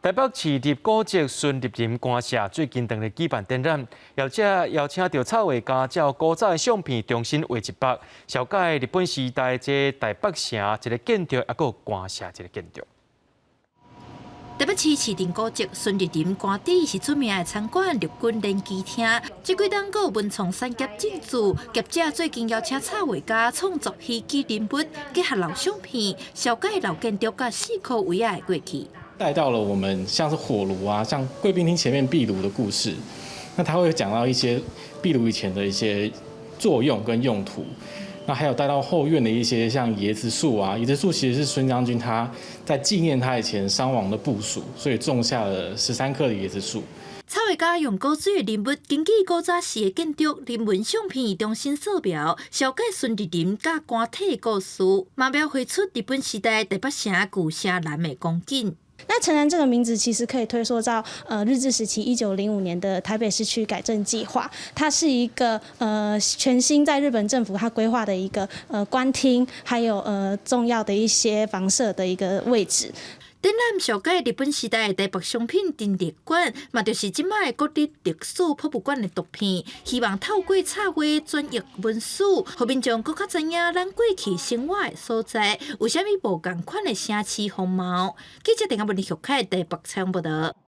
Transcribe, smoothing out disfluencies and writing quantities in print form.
台北市立古蹟孫立人官舍最近當日舉辦展覽，業者邀請著插畫家照古早的相片重新畫一幅，紹介日本時代這台北城一个建築，抑閣有官舍一个建築。台北市市定古蹟孫立人官邸是出名的餐館陸軍聯機廳，這幾冬閣有文創產業進駐，業者最近邀請插畫家創作虛擬人物，結合老相片，紹介老建築佮四箍圍仔的過去。帶到了我們像是火爐啊，像貴賓廳前面壁爐的故事，那他會講到一些壁爐以前的一些作用跟用途，那還有帶到後院的一些像椰子樹啊，椰子樹其實是孫將軍他在紀念他以前傷亡的部屬，所以種下了13棵的椰子樹。插畫家用古錐的人物，根據古早時的建築、人文相片重新素描，紹介孫立人佮官邸的故事，嘛描繪出日本時代台北城舊城南的光景。那城南這個名字其實可以推溯到日治時期1905年的台北市區改正計劃，它是一個全新在日本政府它規劃的一個官廳，還有重要的一些房舍的一個位置。展覽紹介日本時代的台北商品陳列館，嘛就是這擺的國立歷史博物館的圖片。希望透過插畫轉譯文史，予民眾閣較知影咱過去生活的所在有啥物無仝款的城市風貌。記者鄭阿文玉凱台北採訪報道。